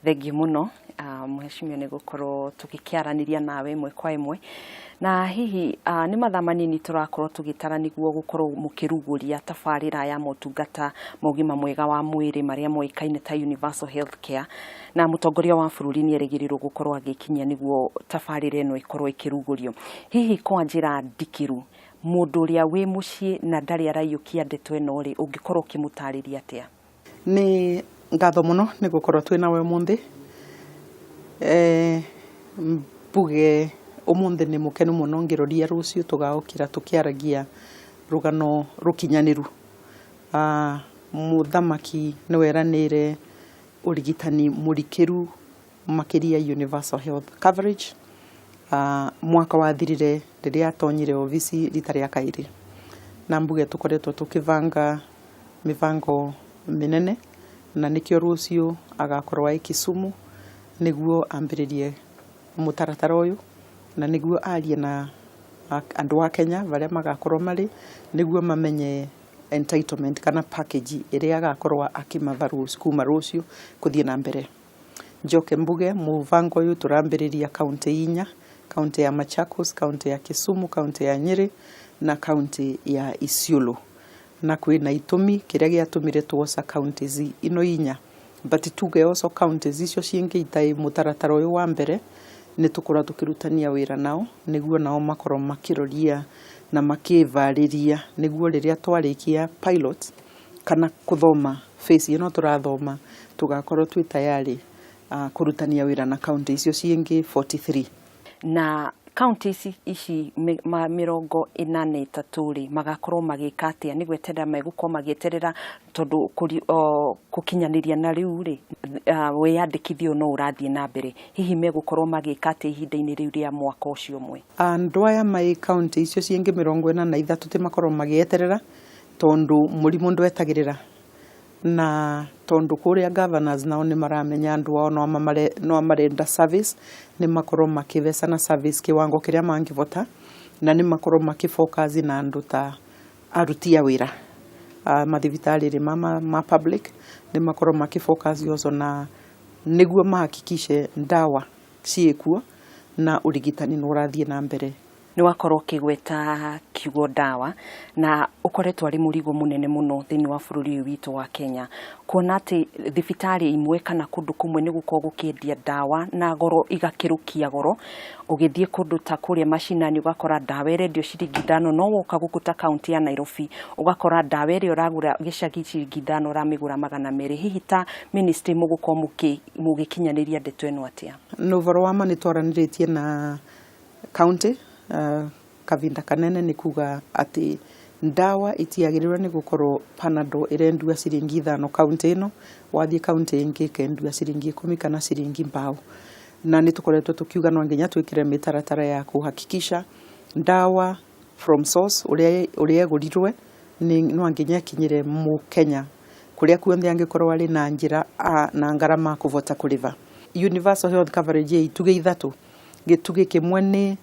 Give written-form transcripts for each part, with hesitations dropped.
Thengiũ mũno, mheshimiwa, nĩ gũkorwo tũgĩkĩaranĩria nawe ĩmwe kwa ĩmwe. Na hihi nĩ mathaa manini tũrakorwo tũgĩtara nĩguo gũkorwo mũkĩrugũria tabarĩra ya motungata ma ũgima mwega wa mwĩrĩ marĩa moĩkaine ta Universal Health Care, na mũtongoria wa bũrũri nĩ erĩgĩrĩirwo gũkorwo agĩkinyia nĩguo tabarĩra ĩno ĩkorwo ĩkĩrugũrio. Hihi kwa njĩra ndikĩru, mũndũ ũrĩa wĩ mũciĩ na ndarĩ araiyũkia ndeto ĩno rĩ, ũngĩkorwo ũkĩmũtarĩria atĩa? Nĩ ngatho mũno nĩ gũkorwo twĩ nawe ũmũthĩ. Mbuge ũmũthĩ nĩ mũkenu mũno ngĩroria rũciũ tũgaũkĩra tũkĩaragia rũgano rũkinyanĩru. Mũthamaki nĩ weranĩire ũrigitani mũrikĩru makĩria universal health coverage. Mwaka wathirire rĩrĩa atonyire obici rita rĩa kaĩrĩ, na mbuge tũkoretwo tũkĩbanga mĩbango mĩnene, na nĩkĩo rũciũ agakorwo e Kisumu nĩguo ambĩrĩrie mũtaratara ũyũ, na nĩguo arie na andũ a Kenya barĩa magakorwo marĩ nĩguo mamenye entitlement kana package ĩrĩa agakorwo akĩmatha kuma rũciũ kũthiĩ na mbere. Njoke mbuge mũbango ũyũ tũrambĩrĩria kaunti inya: kaunti ya Machakos, kaunti ya Kisumu, kaunti ya Nyeri na kaunti ya Isiolo. Na kwĩna itũmi kĩrĩa gĩatũmire tuoca counties ino inya, but tuge also counties icio cingĩ itarĩ mũtaratara ũyũ wa mbere nĩ tũkorwo tũkĩrutania wĩra nao nĩguo nao makorwo makĩroria na makĩvarĩria nĩguo rĩrĩa twarĩkia pilot kana kũthoma phase ĩno tũrathoma, tũgakorwo twĩ tayari kũrutania wĩra na kaunti icio ciĩngĩ 43. Na kaunti ici 43 rĩ, magakorwo magĩka atĩa? Nĩ gweterera megũkorwo magĩeterera? Tondũ gũkinyanĩria na rĩu rĩ, wĩyandĩkithia ũyũ no ũrathiĩ na mbere. Hihi megũkorwo magĩka atĩa ihinda-inĩ rĩu rĩa mwaka ũcio ũmwe? Andũ aya mai kaunti icio ciĩngĩ 43 ti makorwo magĩeterera, tondũ mũrimũ ndwetagĩrĩra, na tondũ kũrĩa governors nao nĩ maramenya andũ ao no marenda service, nĩ makorwo makĩvecana service kiwango kĩrĩa mangĩvota, na nĩ makorwo makĩfocus na andũ ta aruti a wĩra mathibitarĩ ma public. Nĩ makorwo makĩfocus also na nĩguo mahakikishe ndawa ciĩkuo na ũrigitani nĩ ũrathiĩ na mbere. Nĩ wakorwo ũkĩgweta kiugo ndawa, na ũkoretwo arĩ mũrigo mũnene mũno thĩinĩ wa bũrũri ũyũ witũ wa Kenya, kuona atĩ thibitarĩ imwe kana kũndũ kũmwe nĩ gũkorwo gũkĩendia ndawa na goro igakĩrũkia goro. Ũgĩthiĩ kũndũ ta kũrĩa macinani ũgakora ndawa ĩrendio ciringi 5, no woka gũkũ ta kaunti ya Nairobi ũgakora ndawa ĩrĩa ũragũra gĩcagi ciringi 5 ũramĩgũra 200. Hihi ta ministry mũgũkorwo mũgĩkinyanĩria ndeto ĩno atĩa? Nĩ ũhoro wa ma nĩ twaranĩrĩtie na county kavinda kanene nĩ kuga atĩ ndawa itiagĩrĩirwo nĩ gũkorwo Panadol ĩrendua ciringi 5 kaunti ĩno, wathiĩ kaunti ĩngĩ ĩkendua ciringi 10 kana ciringi mbaũ. Na nĩ tũkoretwo tũkiuga no nginya twĩkĩre mĩtaratara ya kũhakikisha ndawa from source ũrĩa ĩgũrirwe nĩ no nginya ĩkinyĩre mũkenya kũrĩa kuothe angĩkorwo arĩ na njĩra na ngarama kũvota kũrĩva. Universal health coverage ĩ itugĩ ithatũ. Gĩtugĩ kĩmwe nĩ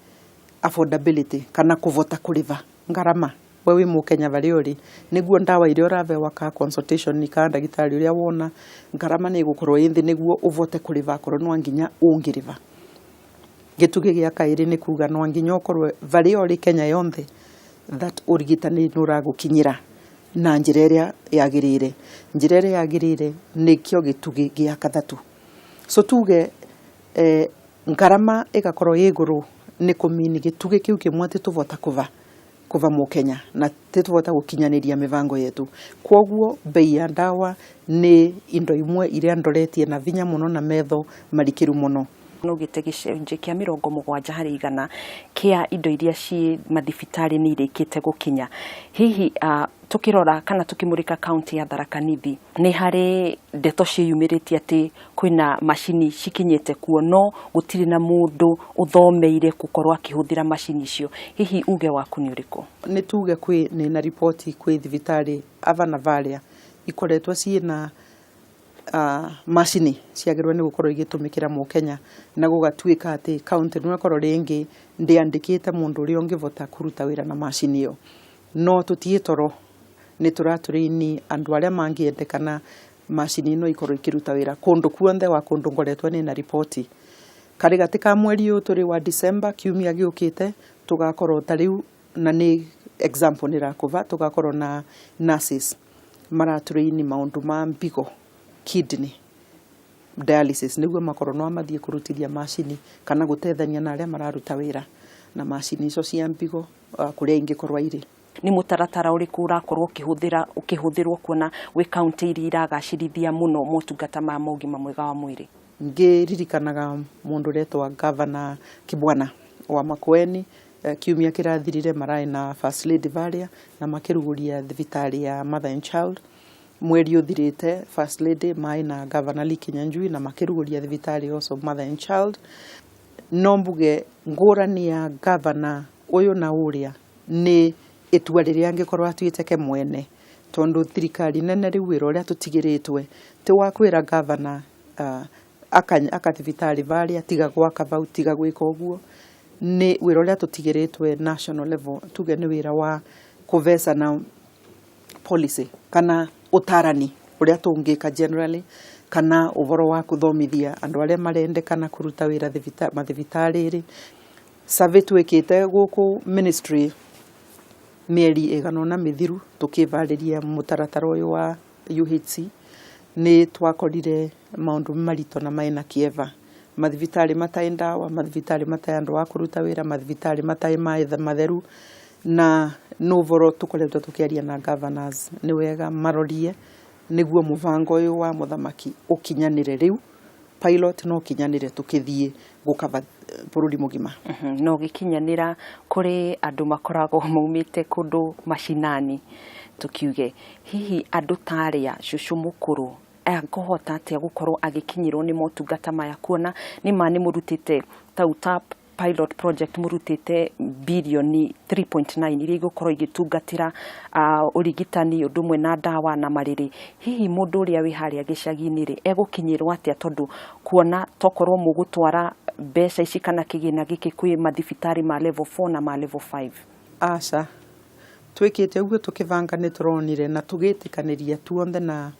affordability kana kũvota kũrĩva ngarama we wĩ mũkenya varĩa ũrĩ, nĩguo ndawa iria ũravewa ka consultation ka ndagĩtarĩ ũrĩa wona ngarama nĩ ĩgũkorwo ĩ thĩ nĩguo ũvote kũrĩva akorwo no nginya ũngĩrĩva. Gĩtugĩ gĩa kaĩrĩ nĩ kuga no nginya ũkorwo varĩa ũrĩ Kenya yonthe that ũrigitani nĩ ũragũkinyĩra na njĩra ĩrĩa yagĩrĩire. Njĩra ĩrĩa yagĩrĩire nĩkĩo gĩtugĩ gĩa kathatũ. So tuge ngarama ĩgakorwo ĩ igũrũ nĩ kũmini gĩtugĩ kĩu kĩmwe atĩ tũvota kũva mũkenya na tũvota gũkinyanĩria mĩbango yetu. Kwoguo bei ya ndawa nĩ indo imwe iria ndoretie na vinya mũno na metho marikĩru mũno. Nũgĩte gĩcunjĩ kĩa 70% kĩa indo iria ciĩ mathibitarĩ nĩ irĩkĩte gũkinya. Hihi tukĩrora kana tukĩmũrĩka kaunti ya Tharaka Nithi, nĩ harĩ ndeto ciĩyumĩrĩtie atĩ kwĩna macini cikinyĩte kuo no gũtirĩ na mũndũ ũthomeire gũkorwo akĩhũthĩra macini icio. Hihi uge waku nĩ ũrĩkũ? Nĩ tuge kwĩ nĩ na riboti kwĩ thibitarĩ ava na varia ikoretwo ciĩna macini ciagĩrĩirwo nĩ gũkorwo igĩtũmĩkĩra mũkenya, na gũgatuĩka atĩ kaunti no ĩkorwo rĩngĩ ndĩandĩkĩte mũndũ ũrĩa ũngĩvota kũruta wĩra na macini ĩyo. No tũtiĩ toro, nĩ tũratũrĩini andũ arĩa mangĩendekana Macini ino ikorwo ikiruta wira kundu kuonthe wa kundu ngoretwe ni na ripoti karigati ka mweri uyu turi wa December, kiumia giukite tugakorwo ta riu, na ni example ni rakuva, tugakorwo na nurses maratrain maundu ma mbigo, kidney dialysis, niguo makorwo no mathie kurutithia macini kana gutethania na aria mararuta wira na macini icio cia mbigo kuria ingikorwo iri. Nĩ mũtaratara ũrĩkũ ũrakorwo ũkĩhũthĩra ũkĩhũthĩrwo kuona gwĩ kaunti iria iragacĩrithia mũno motungata ma mogima mwega wa mwĩrĩ? Ngĩririkanaga mũndũ ũretwa Gavana Kibwana wa Makueni, kiumia kĩrathirire maraĩ na First Lady varia na makĩrugũria thibitarĩ ya Mother and Child. Mweri ũthirĩte First Lady maĩ na Governor Lee Kinyanjui na makĩrugũria thibitarĩ also Mother and Child. No mbuge ngũrani ya gavana ũyũ na ũrĩa nĩ itua rĩrĩa angĩkorwo atuĩte ke mwene, tondũ thirikari nene rĩu wĩra ũrĩa tũtigĩrĩtwe ti wa kwĩra gavana aka thibitarĩ varia, tiga gwaka vau, tiga gwĩka ũguo. Nĩ wĩra ũrĩa tũtigĩrĩtwe national level, tuge nĩ wĩra wa kũvecana policy kana ũtarani ũrĩa tũngĩka generally, kana ũhoro wa kũthomithia andũ arĩa marendekana kũruta wĩra mathibitarĩ-rĩ. Survey twĩkĩte gũkũ ministry mĩeri ĩgana ũna mĩthiru tũkĩvarĩria mũtaratara ũyũ wa UHC, nĩ twakorire maũndũ maritũ na mena kĩeva: mathibitarĩ matarĩ ndawa, mathibitarĩ matarĩ andũ a kũruta wĩra, mathibitarĩ matarĩ maĩ matheru. Na nĩ ũhoro tũkoretwo tũkĩaria na governors, nĩ wega marorie nĩguo mũbango ũyũ wa mũthamaki ũkinyanĩre. Rĩu pilot no ũkinyanĩre tũkĩthiĩ gũkaba bũrũri mũgima. No gĩkinyanĩra kũrĩ andũ makoragwo maumĩte kũndũ macinani, tukiuge hihi andũ ta arĩa cũcũ mũkũrũ akũhota atĩa gũkorwo agĩkinyĩrwo nĩ motungata maya, kuona nĩ ma nĩ mũrutĩte tau ta pilot project, mũrutĩte birioni 3.9 iria igũkorwo igĩtungatĩra ũrigitani ũndũ ũmwe na ndawa na marĩrĩ? Hihi mũndũ ũrĩa wĩ harĩa gĩcagi-inĩ rĩ, egũkinyĩrwo atĩa, tondũ kuona tokorwo mũgũtwara mbeca ici kana kĩgĩna gĩkĩ kwĩ mathibitarĩ ma level 4 na ma level 5? Aca, twĩkĩte ũguo tũkĩbanga nĩ tũronire na tũgĩtĩkanĩria tuonthe na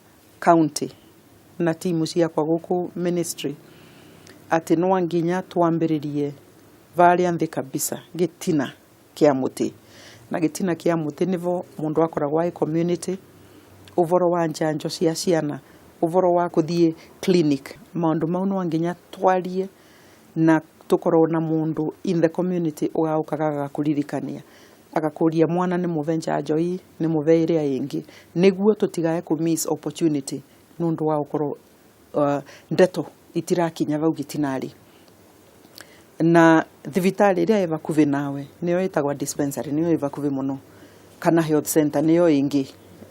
county na timu ciakwa gũkũ ministry atĩ no nginya twambĩrĩrie varĩa nthĩ kabisa, gĩtina kĩa mũtĩ. Na gĩtina kĩa mũtĩ nĩvo mũndũ akoragwo ai community, ũhoro wa njanjo cia ciana, ũhoro wa kũthiĩ clinic, maũndũ mau no nginya twarie na tũkorwo na mũndũ in the community ũgaũkaga agakũririkania, agakũria mwana nĩ mũve njanjo ii, nĩ mũve ĩrĩa ĩngĩ, nĩguo tũtigae kũ miss opportunity nũndũ wa gũkorwo ndeto itirakinya vau gĩtinarĩ. Na thibitarĩ ĩrĩa ĩ vakuhĩ nawe nĩyo ĩtagwa dispensary, nĩyo ĩ vakuhĩ mũno, kana health center nĩyo ĩngĩ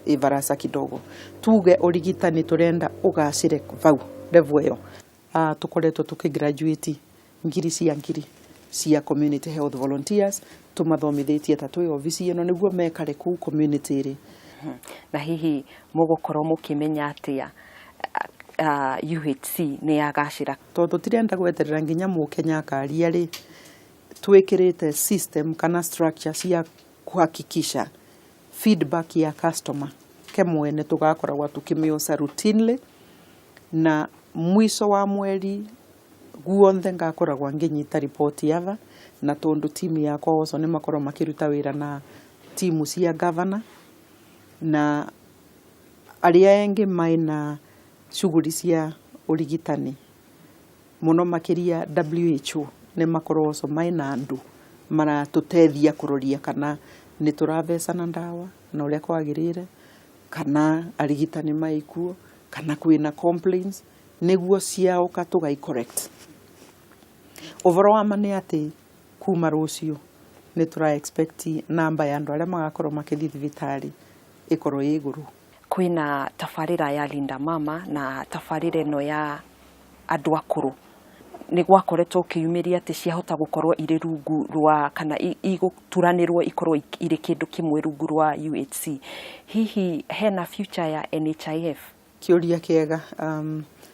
ĩ barasa kidogo. Tuge ũrigitani tũrenda ũgacĩre vau level ĩyo. Tũkoretwo tũkĩ graduate ngiri cia ngiri cia community health volunteers, tũmathomithĩtie ta twĩ obici ĩno nĩguo mekare kũu community rĩ. Na hihi mũgũkorwo mũkĩmenya atĩa UHC nĩ yagacĩra? Tondũ tũtirenda gweterera nginya mũkenya akaria rĩ, twĩkĩrĩte system kana structure cia kuhakikisha feedback ya customer ke mwene tũgakoragwo tũkĩmĩoca routinely, na mwico wa mweri guonthe ngakoragwo ngĩnyita ripoti yava. Na tondu timu yakwa also nĩ makorwo makĩruta wĩra na timu cia governor na arĩa engĩ maina shughuli cia ũrigitani, mũno makĩria WHO, nĩ makorwo also maina andũ maratũteithia kũroria kana nĩ tũravecana ndawa na ũrĩa kwagĩrĩire, kana arigitani maikuo, kana kwĩna complaints, nĩguo ciaũka tũgai correct. Ũhoro wa ma nĩ atĩ kuma rũciũ nĩ tũra expect namba ya andũ arĩa magakorwo makĩthiĩ thibitarĩ ĩkorwo ĩ igũrũ. Kwĩna tabarĩra ya Linda Mama na tabarĩra ĩno ya andũ akũrũ nĩ gwakoretwo ũkĩyumĩria atĩ ciahota gũkorwo irĩ rungu rwa kana igũturanĩrwo ikorwo irĩ kĩndũ kĩmwe rungu rwa UHC. Hihi hena future ya NHIF? Kĩũria kĩega.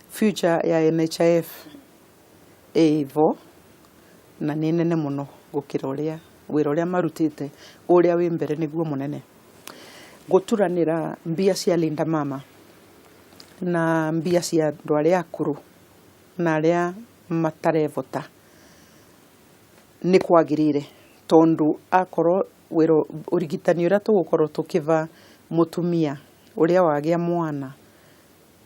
Future ya NHIF ĩvo na nĩ nene mũno gũkĩra ũrĩa wĩra ũrĩa marutĩte ũrĩa wĩ mbere nĩguo mũnene. Gũturanĩra mbia cia Linda Mama Na mbia cia andũ arĩa akũrũ na arĩa matarebota nĩ kwagĩrĩire, tondũ akorwo wĩra ũrigitani ũrĩa tũgũkorwo tũkĩva mũtumia ũrĩa wagĩa mwana,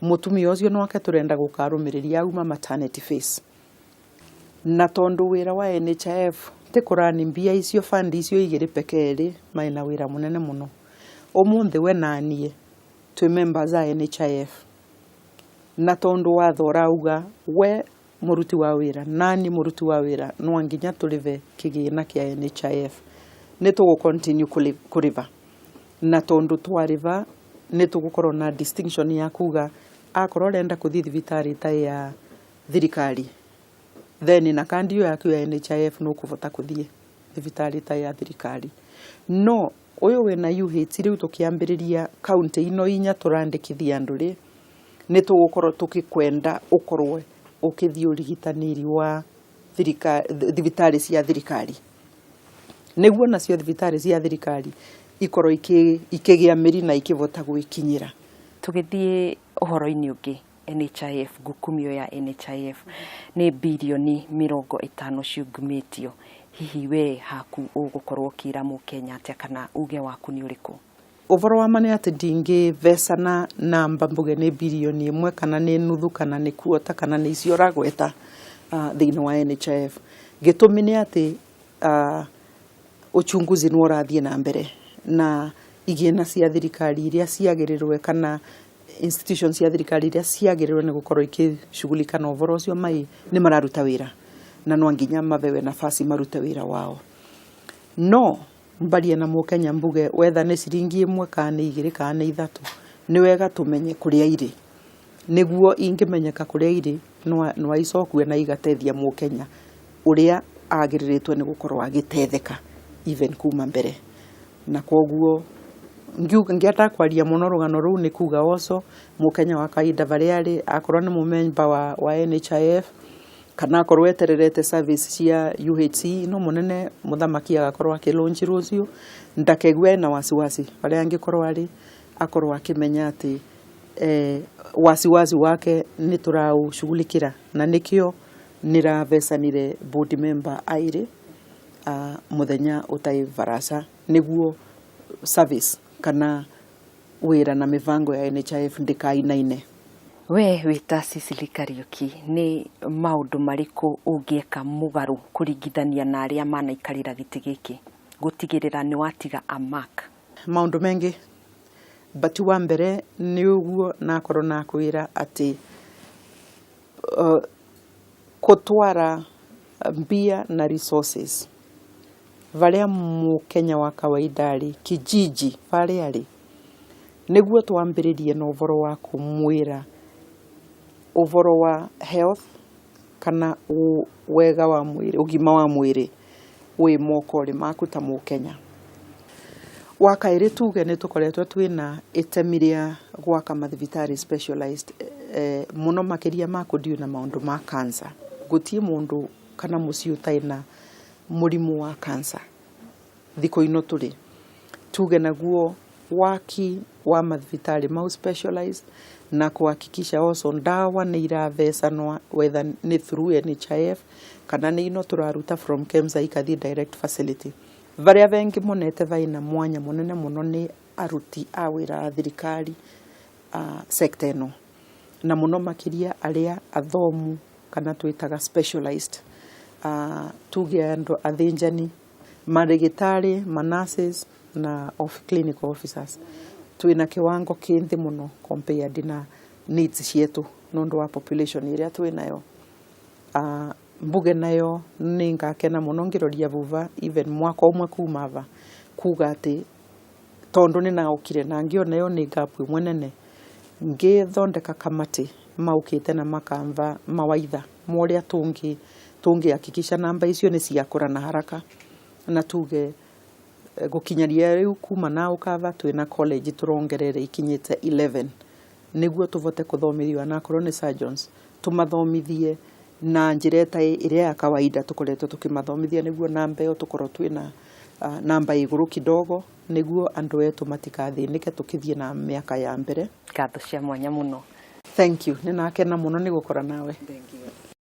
mũtumia ũcio nwake tũrenda gũkarũmĩrĩria auma maternity phase. Na tondũ wĩra wa NHIF ti kũrani mbia icio, fund icio igĩrĩ pekee rĩ, maina wĩra mũnene mũno. Ũmũthĩ we naniĩ twĩ members a NHIF, na tondũ watho ũrauga we mũruti wa wĩra nani mũruti wa wĩra no nginya tũrĩve kĩgĩna kĩa NHIF, nĩ tũgũ continue kũrĩva. Na tondũ twarĩva nĩ tũgũkorwo na distinction ya kuga akorwo ũrenda kũthiĩ thibitarĩ ta ya thirikari, then na kandi ĩyo yaku ya NHIF nĩ ũkũbota kũthiĩ thibitarĩ ta ya thirikari. No ũyũ wĩna UHC, rĩu tũkĩambĩrĩria kaunti ino inya tũrandĩkithia andũ rĩ, nĩ tũgũkorwo tũkĩkwenda ũkorwo ũkĩthiĩ ũrigitanĩri wa thibitarĩ cia thirikari, nĩguo nacio thibitarĩ cia thirikari ikorwo ikĩgĩa mĩri na ikĩvota gwĩkinyĩra. Tũgĩthiĩ ũhoro-inĩ ũngĩ, NHIF, ngukumio ya NHIF nĩ birioni 50 ciungumĩtio. Hihi we haku ũgũkorwo ũkĩra mũkenya atĩa, kana uge waku nĩ ũrĩkũ? Ũboro wa ma nĩ atĩ ndingĩvecana namba mbuge nĩ 1 birioni kana nĩ nuthu kana nĩ kuota kana nĩ icio ũragweta thĩinĩ wa NHIF. Gĩtũmi nĩ atĩ uchunguzi nĩ ũrathiĩ na mbere, na igĩna cia thirikari iria ciagĩrĩrwe kana institution cia thirikari iria ciagĩrĩrwe nĩ gũkorwo ikĩshughulika na ũboro ũcio mai nĩ mararuta wĩra, na no nginya mabewe nafasi marute wĩra wao. No mbarie na mũkenya mbuge wetha nĩ ciringi 1 kana nĩ 2 kana nĩ 3, nĩ wega tũmenye kũrĩa irĩ, nĩguo ingĩmenyeka kũrĩa irĩ no icokue na igatethia mũkenya ũrĩa agĩrĩrĩtwo nĩ gũkorwo agĩtetheka even kuma mbere. Na koguo ngĩenda kwaria mũno rũgano rũu nĩ kuga oco mũkenya wa kawaida barĩa arĩ, akorwo nĩ mũmemba wa NHIF kana akorwo etererete service cia UHC no mũnene mũthamaki agakorwo akĩ launch rũciũ, ndakegue ena wasiwasi. Barĩa angĩkorwo arĩ akorwo akĩmenya atĩ wasiwasi wake nĩ tũraũshughulikĩra, na nĩkĩo nĩravecanire board member airĩ mũthenya ũtarĩ baraca, nĩguo service kana wĩra na mĩbango ya NHIF ndĩkainaine. We wĩta Cecily Kariuki, nĩ maũndũ marĩkũ ũngĩeka mũgarũ kũringithania na arĩa manaikarĩra gĩtĩ gĩkĩ gũtigĩrĩra nĩ watiga a mark? Maũndũ mengĩ, but wa mbere nĩ ũguo nakorwo nakwĩra atĩ kũtwara mbia na resources varia mũkenya wa kawaida arĩ kijiji varia arĩ, nĩguo twambĩrĩrie na ũboro wa kũmwĩra ũboro wa health kana wega wa mwĩrĩ, ũgima wa mwĩrĩ wĩ moko-rĩ maku ta mũkenya. Wa kaĩrĩ, tuge nĩ tũkoretwo twĩna itemi rĩa gwaka mathibitarĩ specialized, mũno makĩria ma kũdeal na maũndũ ma cancer. Gũtiĩ mũndũ kana mũciĩ ũtarĩ na mũrimũ wa cancer thikũ ino tũrĩ. Tuge naguo waki wa mathibitarĩ mau specialized na kuhakikisha also ndawa nĩ iravecanwa, whether nĩ through NHIF kana nĩ ino tũraruta from KEMSA ikathiĩ direct facility. Varia vengi monete vaina mwanya mũnene mũno nĩ aruti a wĩra a thirikari, sector ĩno, na mũno makĩria arĩa athomu kana twĩtaga specialized, tuge andũ athĩnjani, marĩgĩtarĩ, ma nurses na of clinical officers. Twĩna kiwango kĩ nthĩ mũno compared na needs cietu nũndũ wa population ĩrĩa twĩnayo. Mbuge nayo nĩ ngakena mũno ngĩroria vuva even mwaka ũmwe kuma ava kuga atĩ tondũ nĩ naokire na ngĩona ĩyo nĩ gap ĩmwe nene, ngĩthondeka kamati maũkĩte na makamva mawaitha ma ũrĩa tũngĩhakikisha namba icio nĩ ciakũra na haraka. Na tuge gũkinyaria rĩu kuma na ũkava twĩna college tũrongerere ikinyĩte 11 nĩguo tũvote kũthomithio anakorwo nĩ surgeons, tũmathomithie na njĩra ĩtarĩ ĩrĩa ya kawaida tũkoretwo tũkĩmathomithia, nĩguo namba ĩyo tũkorwo twĩna namba igũrũ kidogo, nĩguo andũ etũ matikathĩnĩke tũkĩthiĩ na mĩaka ya mbere. Ngatho cia mwanya mũno. Thank you, nĩ nakena mũno nĩ gũkora nawe. Thank you.